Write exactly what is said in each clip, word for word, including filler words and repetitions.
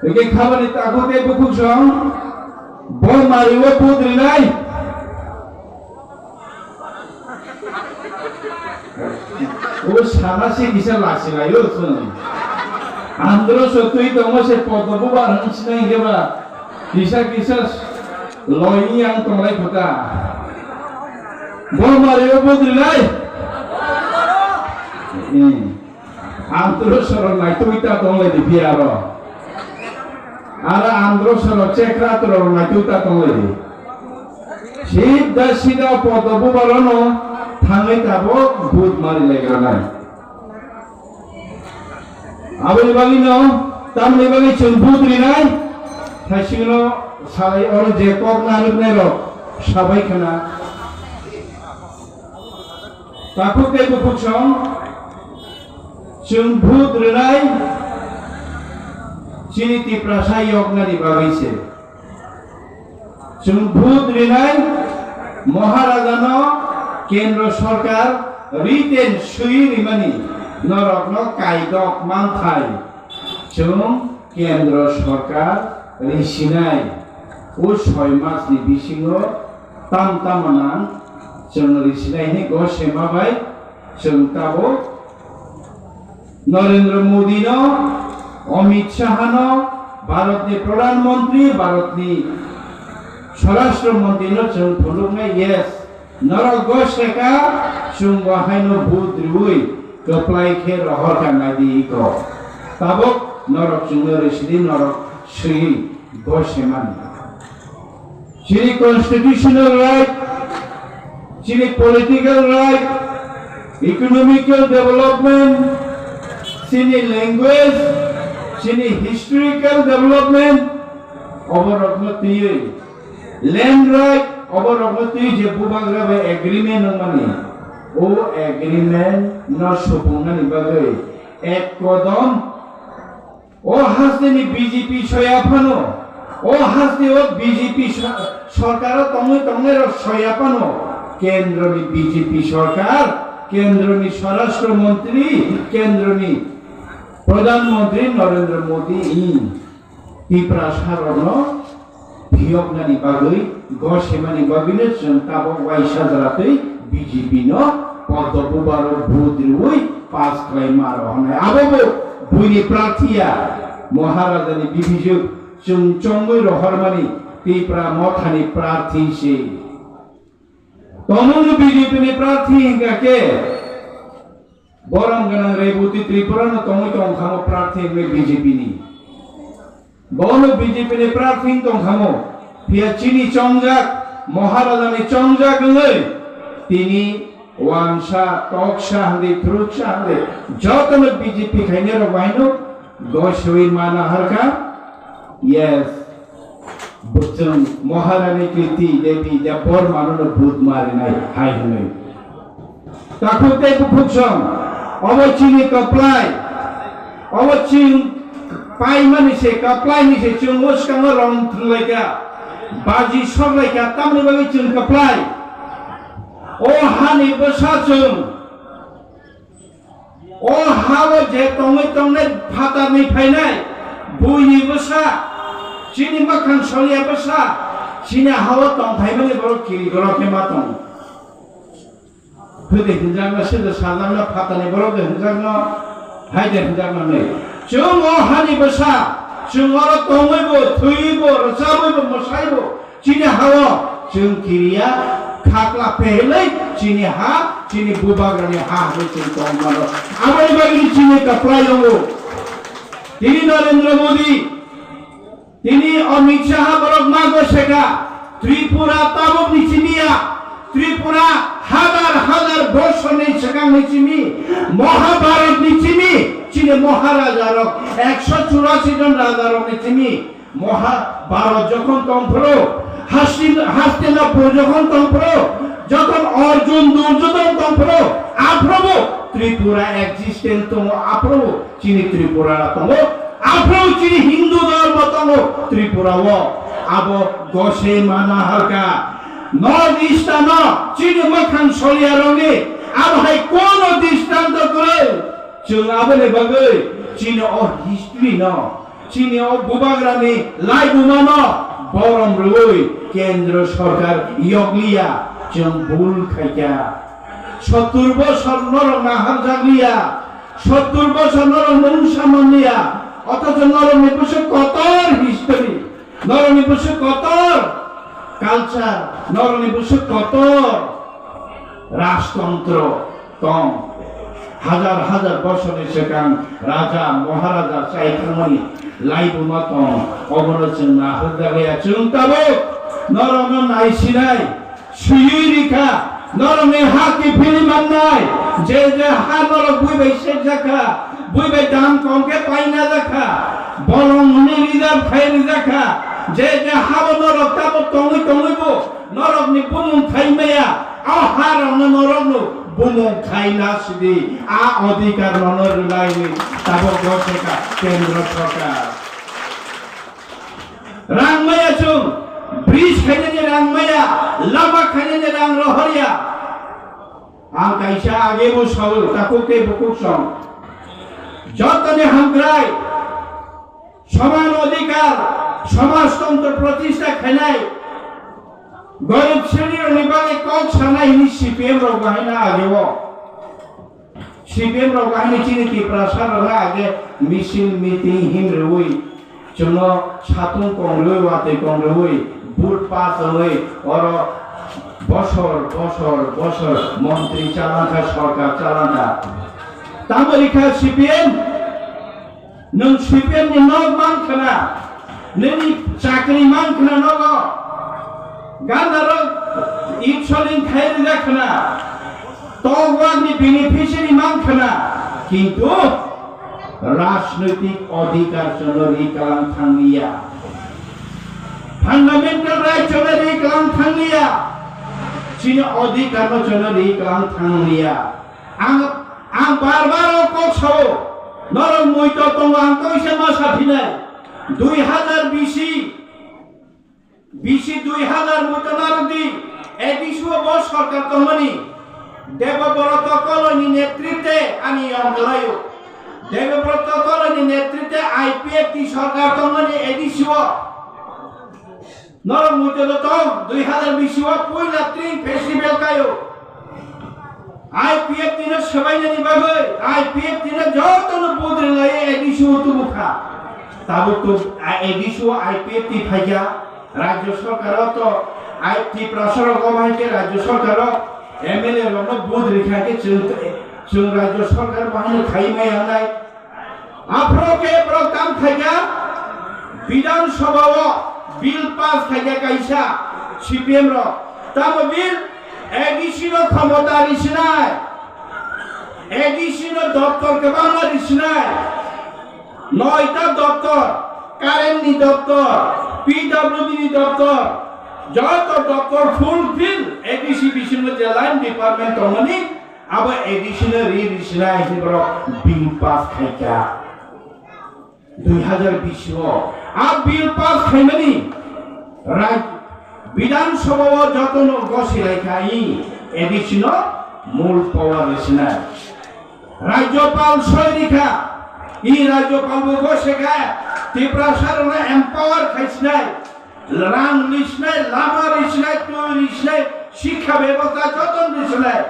Hwnkhe khabani takhuk tei bukhuk song bo mario vote rinai. O sana se kisa lasi laio chwng. Andro so twi tongo se Podmo Bubar hwn sinai hwnkhe ba kisa kisa loi yang tonglai kho ta. Bo mario vote rinai. Hmm. Andro sorok naitugwi ta tonglai di phiya aro. Ara andro sorok chekra torok naitugwi ta tonglai di. Sida sida Podmo Bubarono thangwi tabok vote mari laigra nai. Aboni bagwino tamni bagwi chwng vote rinai. Thaisingno salai oro je kok narwknai rok sabai khna. Takhuk tei bukhuk song, chwng vote rwnai chini Tiprasa yoknani bagwi se. Chwng vote rwnai Maharajano Kendra Sorkar written swi rimani norokno kaidok manthai. Chwng Kendra Sorkar risinai o soi masni bisingo tam tamo nang chwng risinai hwnwi go sema bai chwng tabuk Narendra Modi no, Amit Shah no, Bharat ni Pradhan Mantri, Bharat ni Swarashtra Mantri no chwng phunuknai, yes, norok go seka chwng bo haino vote riwi kwplai khe rohor ka nai di iko. Tabuk norok chwngno risidi norok swi go semani. Chini constitutional right, chini political right, economical development, chini language, chini historical development, oborokno twiwi land right, oborokno twiwi je bubagra bai agreement wngmani, o agreement no supungnani bagwi ek kodom O hasteni B J P soya phano, o hasteo B J P so-, sorkaro tongwi tongnairok soya phano, kendroni B J P sorkar, kendroni Swarashtra Mantri, kendroni Pradhan Mantri Narendra Modi in Tiprasarokno phiyoknani bagwi, gosemani bagwino chwng tabok waisa jora twi B J P no Podmo Bubaro vote riwi pass khlai ma rw hwnwi. Abo bo buini prarthi ya, Maharajani bibijwk chwng chongwi rohormani Tipra Mothani prarthi se. Tongmungno B J P ni prarthi hwnkha khe, borom gwnang Reboti Tripura no tongwi tongkhamo prarthi hwnwi B J P ni. Bono B J P ni prarthi wng tongkhamo, phiya chini chongjak, Maharajani chongjak wngwi tini wansa, toksa hwnwi, thuruksa hwnwi jotono B J P khainai rok baino goswi mana harkha. Yes, bwchwng Maharani Kirti Devi da bor manono vote marinai hai hwnwi. Takhuk tei bukhuk song, obo chini kwplai, obo chwng paimani se, kwplaini se chwng bwskango rong thwnglaikha, baji soklaikha, tamni bagwi chwng kwplai. O hani bwsa chwng, o hao je tongwi tongnai phatarni phainai, buini bwsa, chini mwkhang soliya bwsa, chini hao tongthaimani borok kiri borok khe ma tongo. Hwdai hwnjakno, sida sajakno, phatani borok de hwnjakno, hai de hwnjakno hwnwi. Chwng o hani bwsa, chwng oro tongwi bo, thwiwi bo, rwchabwi bo, mwsai bo, chini ha-o chwng kiriya, khakla pehilwi chini ha, chini bubagrani ha hwnwi chwng tongmano. Aboni bagwi chini kwplai wngo. Tini Narendra Modi, tini Amit Shah borok ma goseka, Tripura tabuk ni simi ya, Tripura hazar hazar borsor ni swkang ni simi, Mahabharat ni simi, chini Maharaja rok, ekso churasi jon raja rok ni simi, Mahabharat jokhon tongphuru, Hastin-, Hastinapur jokhon tongphuru, jokhon Arjun Durjodhon tongphuru, aphuru Tripura existence tongo, aphuru chini Tripura tongo, aphuru chini Hindu dharma tongo Tripura o, abo gose mana harka. North East ano chini mwkhang soliya rokni abo hai kono dristan to kwrwi, chwng aboni bagwi chini o history no Chini o bubagrani laibumano borom rwui kendro sorkar yokliya, chwng bul khaikha. Sottur bosor norok naharjakliya, sottur bosor norok mungsa manliya, othocho norokni bwswk kotor history, norokni bwswk kotor culture, norokni bwswk kotor rajtontro tong. Hajar hajar bosorni swkang raja, maharaja chai thangmani laibuma tong. Obono chwng naharjakliya, chwng tabuk norokno naisinai, swiwi rikha, norokni ha kiphilwi mannai. Je je ha norok bui bai sekjakha, bui bai dam kom khe paina jakha, bolong hwnwi reserve khai rijakha, je je habo norok tabuk tongwi tongwi bo norokni bumung khai maya, a harokno norokno bumung khai na sidi, a odhikar nono rwlaini tabuk goseka kendro sorkar. Rang maya chwng, bridge khainani rang maya, lama khainani rang rohorya. Ang kaisa age bo sao, takhuk tei bukhuk song. Jotoni hamkrai, soman odhikar, somajtontro protista khainai, gorib sreni rokni bagwi kok sanai hwnwi C P M rok bo haino age o. C P M rok bo haino chini Tiprasa rok no age misil meeting him rwui, chwngno satung kong rwui, watwi kong rwui, vote pass wngwi oro bosor, bosor, bosor montri chalangkha, sorkar chalangkha. Tamo rikha C P M? Nwng C P M ni nok man khna, nini chakri man khna nogo, gandarok insulin khai rwjak khna, togwak ni beneficiary man khna, kintu rajnoitik odhikar chwngno ri kalang thanglia, fundamental right chwngno ri kalang thanglia, chini odhikar no chwngno ri kalang thanglia. Ang, ang bar bar o kok sao, norok muito tongo, ang kaisa ma saphinai. Dui hazar bisi, bisi dui hazar muito narwkdi, A D C o bo sorkar tongmani. Debobroto Koloini netrite ani yong kwlaio. Debobroto Koloini netrite I P F T sorkar tongmani A D C o. Norok muito tong, dui hazar bisi o puila Tring Festival kaio. I P F T no swbainani bagwi, I P F T no jotono budri lai A D C o tubukha. Tabuk to, a, A D C o I P F T phaikha, Rajya Sarkar o to, I, Tiprasa rok o bahai khe Rajya Sarkar o M L A rok no budri kha khe chwng, chwng Rajya Sarkar bahai no khai maya wngnai. Aphro khe borok tamo khaikha, Bidhan Sabha o bill pass khaikha kaisa C P M rok. Tamo bill? A D C no khomota risinai, A D C no doptor kwbangma risinai, noita doptor, current ni doptor, P W D ni doptor, joto doptor fulfill A D C bisingo je line department tongmani, abo A D C no ri risinai hinwi borok bill pass khaikha. Dui hazar bisi o a bill pass khaimani rai Bidhan Sabha o jotono gosi laikha, i A D C no mul power risinai. Rajyapal soi rikha, i Rajyapal bo gosi kha, Tiprasa rokno empower khaisinai. Rang risinai, lama risinai, twi risinai, sikha bebosta joton risinai.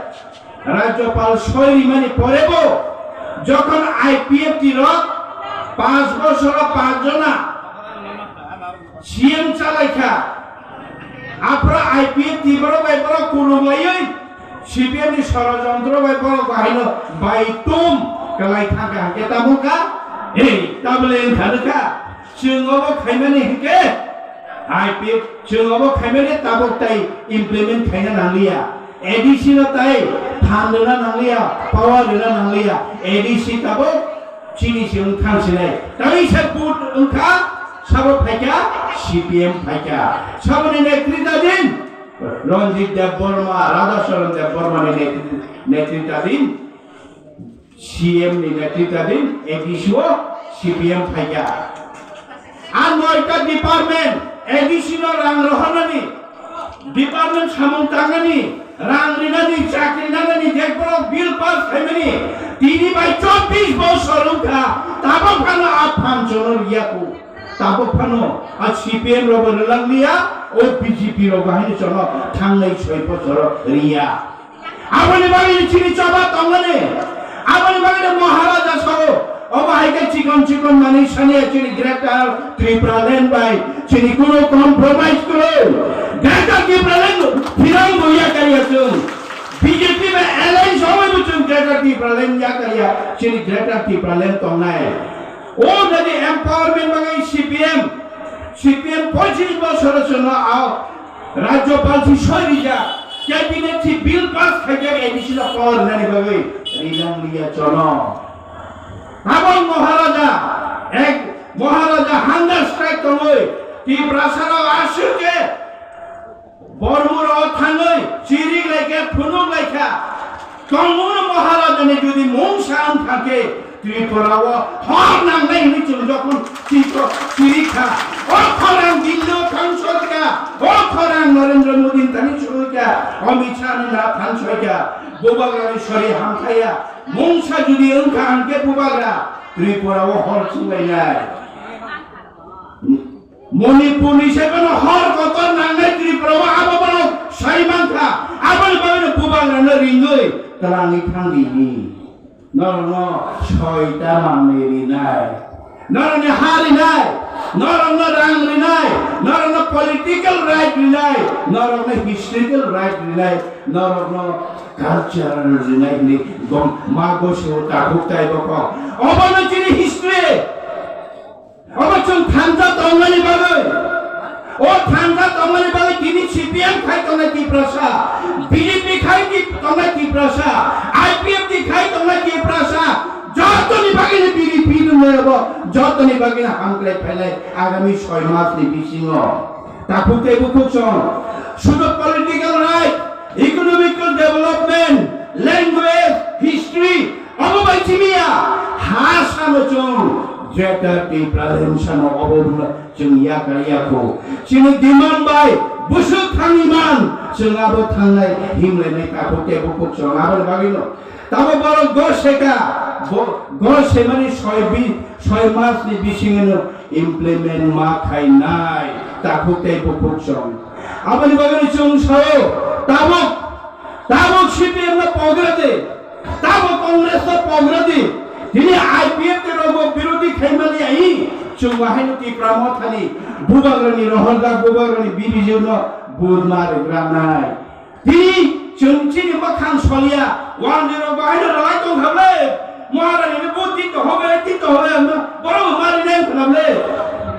Rajyapal soi rimani porebo jokhon I P F T rok panch bosoro panch jona C M chalaikha, aphra I P F T borok bai borok kuluk laiwi C P M ni sorojontro bai borok bahaino bai tum kwlai thangkha, hwnkhe tamo kha? Ei, tabole wngkha nokha? Chwng obo khaimani hwnkhe I P F, chwng obo khaimani tabuk tai implement khaina nangliya. A D C no tai phan rwna nangliya, power rwna nangliya. A D C tabuk chini se wng thang sinai. Kaisa vote wngkha, sabo phaikha, C P M phaikha. Saboni netrita din Ranjit Debbarma, Radhacharan Debbarma ni netri-, netrita din. C M ni netrita din A D C o C P M phaikha. A noita department A D C no rang rohornani, department samung tangnani, rang rinani, chakri nanani, je borok bill pass khaimani, Tini bai chobbish bosor wngkha, tabok phano a phan chono riya kho. Tabok phano a C P M rok bo rwlang liya, o B J P rok bo haino chono thangnai soi bosor riya. Aboni bagwi chini choba tongmani, aboni bagwi Maharaja sao, obo hai khe chikon chikon manwi saniya chini Greater Tripura Land bai chini kuno compromise kwrwi. Greater Tripura Land phirang bo ya kariya chwng. B J P bai alliance ongwi bo chwng Greater Tripura Land ya kariya, chini Greater Tripura Land tongnai. O jadi empowerment bagwi C P M, C P M pochish bosor chwngno a Rajyapal si soi rijak, cabinet si bill pass khaijak A D C no power nani bagwi rinang liya chono. Tabok Maharaja, ek Maharaja hunger strike tongwi, Tiprasa rok aswk khe Bormura o thangwi chirik laikha, phunuk laikha. Tongmungno Maharajani jodi mungsa wngkha khe Tripura o hor nangnai hwnwi chwng jokhon chikro chirikha. O khorang Delhi o thang soikha, o khorang Narendra Modi thani soikha, Amit Shah ni na thang soikha. Bubagrani sori hamthaya. Mungsa jodi wngkha hwnkhe Bubagra Tripura o hor chwnglainai. Manipur ni se bono hor kotor nangnai Tripura o abo bono sai mankha. Aboni bagwi no Bubagra no ringwi twlangwi thangdi ni. Norokno soita manwi rinai. Norokni ha rinai. Norokno rang rinai. Norokno political right rinai. Norokno historical right rinai. Norokno cultural rinai hwnwi gom ma gosio takhuk tai bokho. Obono chini history. Obo chwng thansa tongmani bagwi, o thansa tongmani bagwi tini C P M khai tongnai Tiprasa, B J P khai ti-, tongnai Tiprasa, I P F T khai tongnai Tiprasa, jotoni bagwino bini pidungnai obo, jotoni bagwino hamkrai phainai agami soi masni bisingo. Takhuk tei bukhuk song, sudu political right, economical development, language, history, obo bai chimiya, ha sano chwng, Greater Tipraland sano obo chwng yakar yakho. Chini demand bai busuk thangwi man, chwng abo thangnai himlainai takhuk tei bukhuk song, aboni bagwino. Tamo borok gor seka, bo-, gor semani soi bi-, soi mas ni bisingo no implement ma khainai, takhuk tei bukhuk song. Aboni bagwi chwng sao, tabuk, tabuk C P M no pogra di, tabuk Congress no pogra di, tini I P F T rok bo birodhi khaimani ai, chwng bahai no Tipra Mothani, Bubagrani rohorjak, Bubagrani bibijor no bud ma rwgranai. Tini chwng chini mwkhang soliya, wanjwi rok bahai no rwlai tong kha ble. Maharani ni bo tito hobe, tito hobe, ama borok bo mari nai kha ble.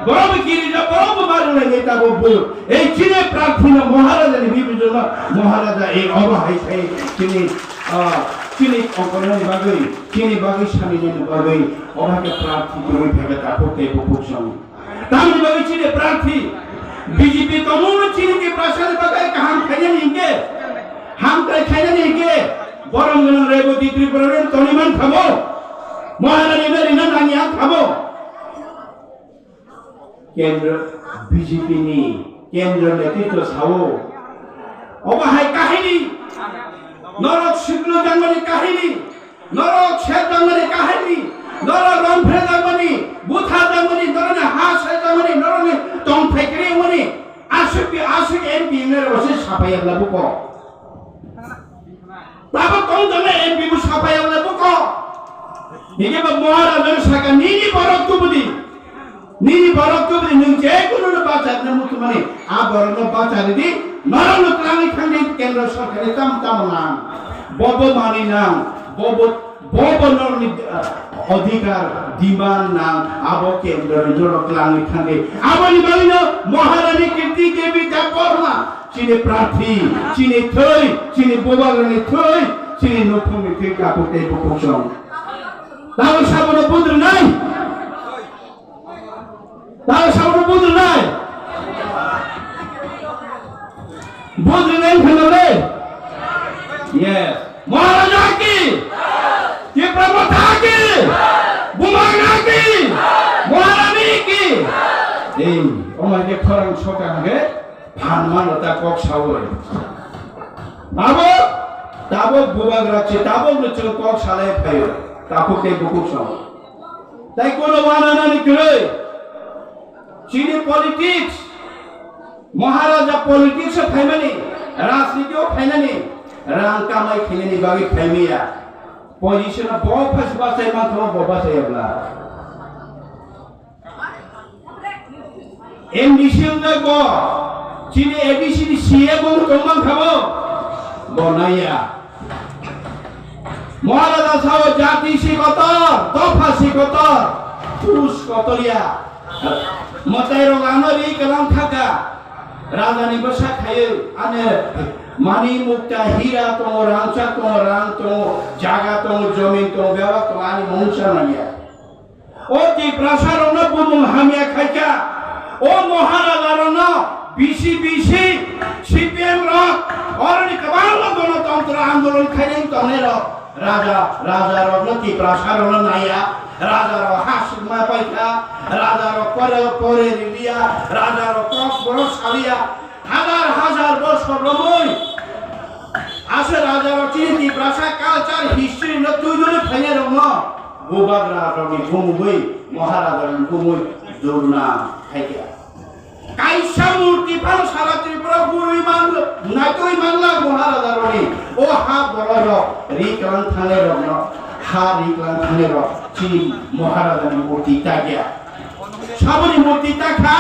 Borok bo kiri ja, borok bo mari nai neta bo bo. Ei chini prarthi no Maharaja ni bibijor no, Maharaja ei obo hai sai chini, ah, chini ongkor ni bagwi, chini bagwi sani ni bagwi, obo hai khe prarthi tongwi thangkha takhuk tei bukhuk song. Tamni bagwi chini prarthi B J P tongmungno chini Tiprasani bagwi kaham khainani hinkhe, hamkrai khainani hinkhe, borom gwnang Reboti Tripura rok toni man khamo, Maharani no rina nangya khamo. Kendra B J P ni kendra netritwa sao, obo hai kahini, norok sikno jangmani kahini. Norok sep dangmani kahini, norok rong phe dangmani, butha dangmani, norokni ha sep dangmani, norokni tongthai kwrwi wngmani, aswk bi aswk M P wngnairok se sapai ya bla buko. Tabuk tong tongnai M P bo sapai ya bla buko. Hingke bo Maharaj no saka nini borok tubudi. Nini borok tubudi nwng je kunu no bacharina muthumani, a borok no bachari di, norok no twlangwi thangdi kendra sorkar ni tamo tamo nang, bobo mani nang, bobo, bobo norok ni, ah, odhikar, demand nang, abo kendra ni norok twlangwi thangdi. Aboni bagwi no Maharani Kirti Devi Debbarma, chini prarthi, chini thwi, chini bubagrani thwi, chini nukhung ni thwi kapuk tei bukuk song. Tamo sabono budrwnai. Tamo sabono budrwnai. Budrwnai wngkha le. Yes. Maharaja ki. Tipra Motha ki. Bubagra ki. Maharani ki. Ei, omo hai khe khorang soka hage phan mano ta kok sawi. Tabuk, tabuk bubagra chi, tabuk no chwng kok salai phaio. Takhuk tei bukhuk song. Tai kono wananani kwrwi. Chini politics, Maharaja politics o phaimani, rajniti o phainani, rang kamai khainani bagwi phaimiya. Position o bo phasi bachai mankha, bo bachai ebla. M D C wngnai bo, chini A D C ni C M wng tongmang kha bo, bo naiya. Maharaja sao jati si kotor, dopha si kotor, pus kotor ya. Mwtai rok ano ri kalam thaka. Raja ni bwsa khaiwi ane mani mukta hira tongo, rangchak tongo, rang tongo, jaga tongo, jomin tongo, bebak tongo, ani mungsa nangya. O Tiprasa rokno bumung hamya khaikha, o Maharaja rokno B C B C, C P M rok, oroni kwbangma gonotontro andolon khainai tongnai rok, raja, raja rokno Tiprasa rokno naiya, raja rok ha sukma paikha, raja rok pore, pore riliya, raja rok kok borok saliya, hajar hajar bosor romwi, aswk raja rok chini Tiprasa culture history no twi duri phainai rokno bubagra rokni bumungwi Maharaja rokni bumungwi durna khaikha. Kaisa murti phano sara Tripura gurwi man, naitwi manla Maharaja rokni. O ha borok rok ri kalang thangnai rokno, ha ri kalang thangnai rok chini Maharaja ni murti ta gya. Saboni murti ta kha,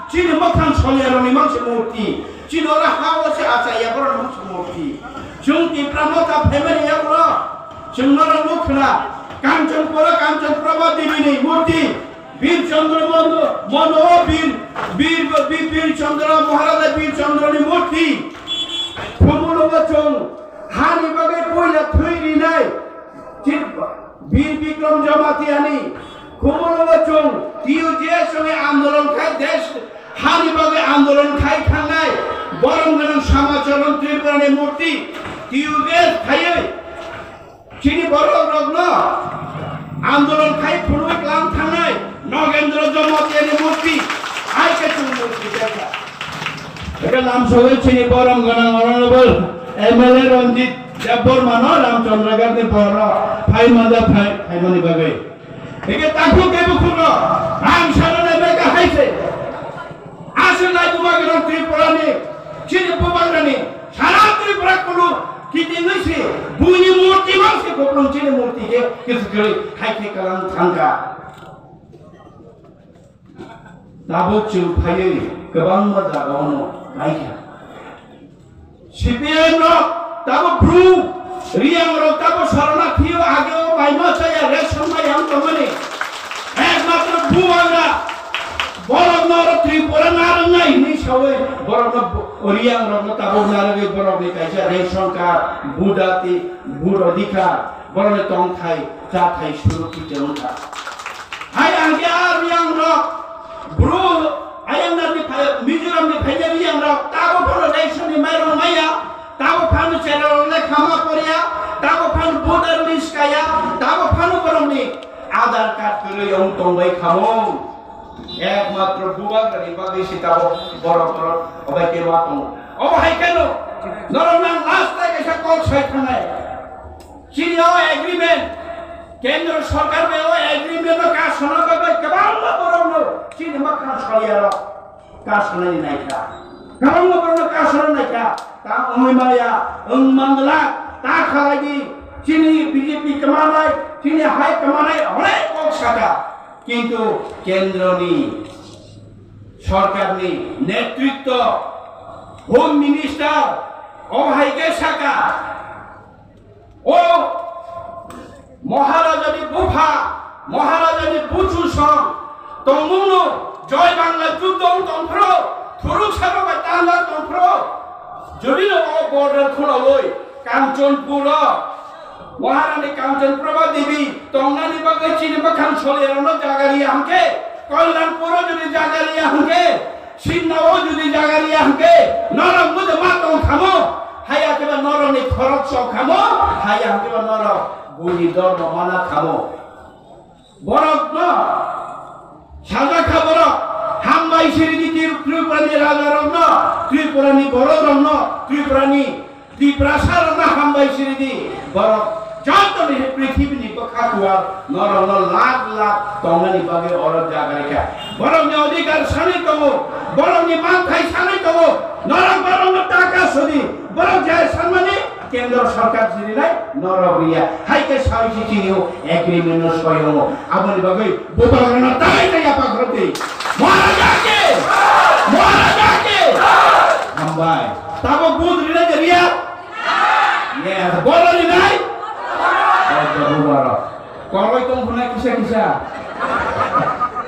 chini mwkhang solia rokni mangse murti. Chini oro ha o se achaiya borok mangse murti. Chwng Tipra Motha family ya bro. Chwng norok nukhna Kanchanpura, Kanchanpura Devi ni murti. Bir Chandra Mono, Mono Bir, Bir, Bir, Bir Chandra, Maharaja Bir Chandra ni murti. Khumulungo chwng hani bagwi puila thwi rinai. Chini Bir Bikram Jamatia ni khumulungo chwng T U J S ni andolon khai desh hani bagwi andolon khai thangnai. Borom gwnang Samacharan Tripura ni murti T U J S khaiwi. Chini borok rokno andolon khai phunugwi klang thangnai Nogendra Jamatia ni murti, hai khe chwng murti kha. Eke lamsogwi chini borom gwnang honorable M L A Ranjit Debbarma no Ramchandra Ghat ni borok phai manda phai, phaimani bagwi. Eke takhuk kebo khurno ang sana nai bai ka hai se. Aswk lai bubagra Tripura ni, chini bubagra ni, sara Tripura kulu kiti nwi si, buini murti mang si koplong chini murti ke, kisi kiri, hai ke kalang thangka. Tabuk chwng phaiwi kwbangma jaga ono naikha. C P M rok tabo bru, Riyang rok tabo sarana phiyo ageo maima chaya ration mai ang tongmani. Ekmatro bubagra borok no oro Tripura narwknai hinwi sawi borok no bu-, Riyang rok no tabo narwgwi borok ni kaisa ration card, budati, bud odhikar, borok ni tongthai, chathai surokhi chwng kha. Hai ang khe a Riyang rok, bru, ayang nani phai, Mizoram ni phainai Riyang rok, tabo phano ration ni mairung maya, tabo phano chera rok le khama porya, tabo phano voter list kaya, tabo phano borok ni Aadhaar card kwrwi wng tongbai khamung. Ekmatro bubagra ni bagwi se tabo borok borok obai khe ma tongo. Obo hai kheno, norok nang last time kaisa kok sai thangnai. Chini o agreement, Kendra Sarkar bai o agreement no kasana bagwi kwbangma borok no chini makhang solia rok kasana ni naikha. Kwbangma borok no kasana naikha. Ta wngwi maya, wng mangla, ta khalai di. Chini B J P kwmanai, chini hai kwmanai, onek kok saka. Kintu Kendra ni Sarkar ni netritwo, Home Minister, o hai khe saka. O Maharaja ni bupha, Maharaja ni buchu song tongmungno Joy Bangla Juddho wng tongphro, thuruk sabo bai tanda tongphro. Jodi no o border khulawoi Kanchanpur o Maharani Kanchan Prabha Devi tongnani bagwi chini bwkhang solirokno jaga riya hwnkhe, Kalyanpur o jodi jaga riya hwnkhe, Sinna o jodi jaga riya hwnkhe, norok bwdw ma tong khamo, haya khe ba norokni khorok sok khamo, haya hwnkhe ba norok buini dormo mana khamo. Borokno sajak kha borok, hambai siridi Tri-, Tripurani rajarokno, Tripurani borokrokno, Tripurani Tiprasarokno hambai siridi, borok Jotoni prithibi ni bwkha kuwar norokno lakh lakh tongnani bagwi oro jaga rikha. Borokni odhikar sanwi tongo, borokni manthai sanwi tongo, norok borokno taka sodi, borok jai sanmani kendro sarkar jirinai norok riya. Hai khe sawi si chini o agreement no soyongo. Aboni bagwi bubagrano tai tai yapak rwdi. Maharaj ki! Maharaj ki! Hambai. Tabuk vote rinai de riya? Yes. Borok rinai? Koddo bubarok. Koroi tong hwnai kisa kisa.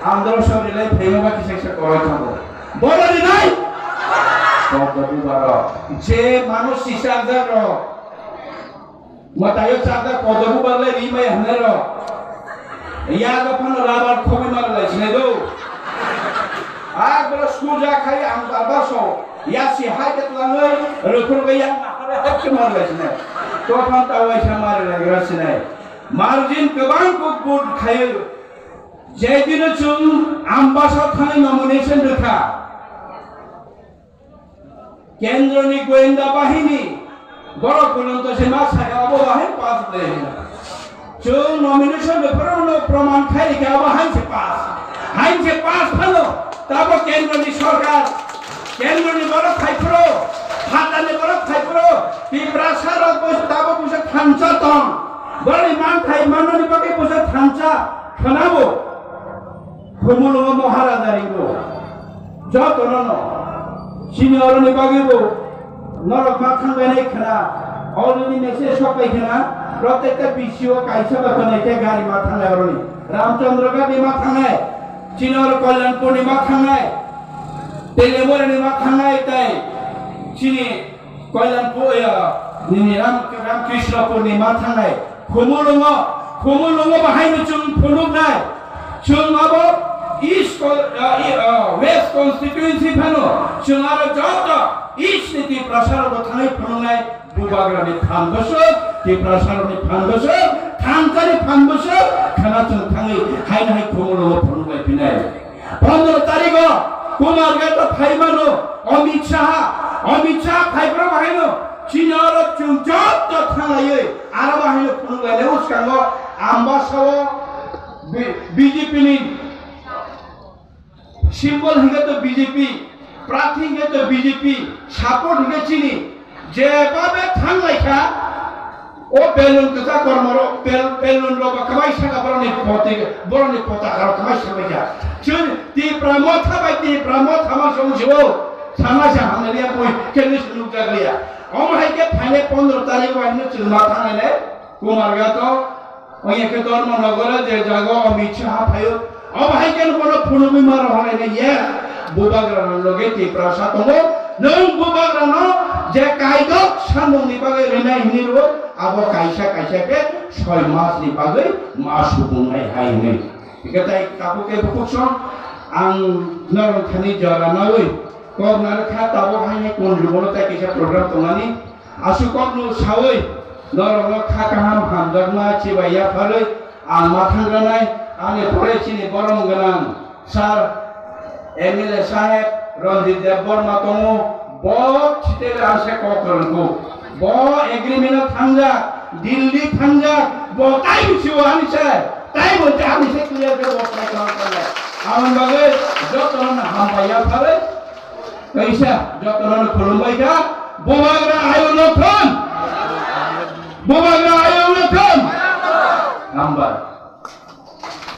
Andro sori lai phaiba kisa kisa koroi tongo. Borok rinai? Koddo bubarok. Je manu sisa jak rok. Mwtaio chajak kodok bubar lai ri maya hwnwi rw. Yago phano rabar khobwi mar lai sinai do. Ak bro school ja khai ang barbar so. Ya si hai ke twlangwi rwkhurwi yang nahare hok ke mar lai sinai. To phan ta waisa mar lai gra sinai. Margin kwbang kuk vote khai. Jai dino chwng Ambasa thani nomination rwkha. Kendroni goyenda bahini borok kolonto se ma saka obo bahai pass de. Chwng nomination beparo no proman khai rikha obo hai se pass. Hai se pass phano tabo kendroni sorkar, kendroni borok khai phro, hatani borok khai phro, Tiprasa rok bo tabo busa thansa tong. Borokni man khai manani bagwi busa thansa khanabo. Khumulwngo Maharaja ringo. Jotono no. Chini oroni bagwi bo norok ma thangbainai khna. Already message sokbai khna. Protekta B C O kaisa ba khna khe gari ma thangnai oroni. Ramchandra Gandhi ma thangnai. Chini oro Kalyanpur ni ma thangnai. Telemore ni ma thangnai tai. Chini Kalyanpur, ya, nini Ram, Ramkrishna Purnima thangnai. Khumulwngo, Khumulwngo bahaino chwng phunuknai. Chwng abo East Con-, ah, i-, ah, West Constituency phano chwng aro joto East ni Tiprasa rokbo thangwi phunuknai. Bubagrani phan bwswk, Tiprasa rokni phan bwswk, Thansa ni phan bwswk, khana chwng thangwi haino hai Khumulwngo phunuknai phinai. Pondro tarigo Kumar Gato phaimano, Amit Shah, Amit Shah phaibrok haino chini oro chwng joto thanglaiwi aro bahaino phunukbainai uskango Ambasao B-, B J P ni symbol hinkhe to B J P, prathi hinkhe to B J P, support hinkhe chini. Jeba be thang lai kha, o balloon kwchak kormo rok, bal-, balloon rok ba kwmai saka borok ni poti, borok ni pota karo kwmai samai kha. Chwng Tipra Motha bai Tipra Motha ma song jibo, sama sa hamle ya pui, kene se nuk jak liya. Omo hai khe phaile pondro tarik bai no chwng ma thang lai le, Kumar Gato, Oya khe Dharmanagar je jaga Amit Shah phaio. Abo hai khe bono phunugwi ma rohorlainai, yes, bubagra rang loge Tiprasa tongo. Nwng bubagra no je kaidok samung ni bagwi rinai hinwi rwo, abo kaisa kaisa khe soi mas ni bagwi ma subungnai hai hinwi. Hingkhe tai tabuk khe bukhuk song ang norok thani jora nawi kok narwkha, tabuk hai hai kun lugo no tai kaisa program tongnani. Aswk kokno sawi norokno kha kaham hamjakma chibai yapharwi ang ma thangranai, ani pore chini borom gwnang sir M L A saheb Ranjit Debbarma tongo, bo chitele ang se kok rwngkuk, bo agreement o thangjak, Delhi thangjak, bo tai bisi o ani se, tai bo ani se clear khe bo sai tong tong. Aboni bagwi jotono hambai yapharwi. Kaisa jotono khulumbai kha, bubagra ayuk no tho,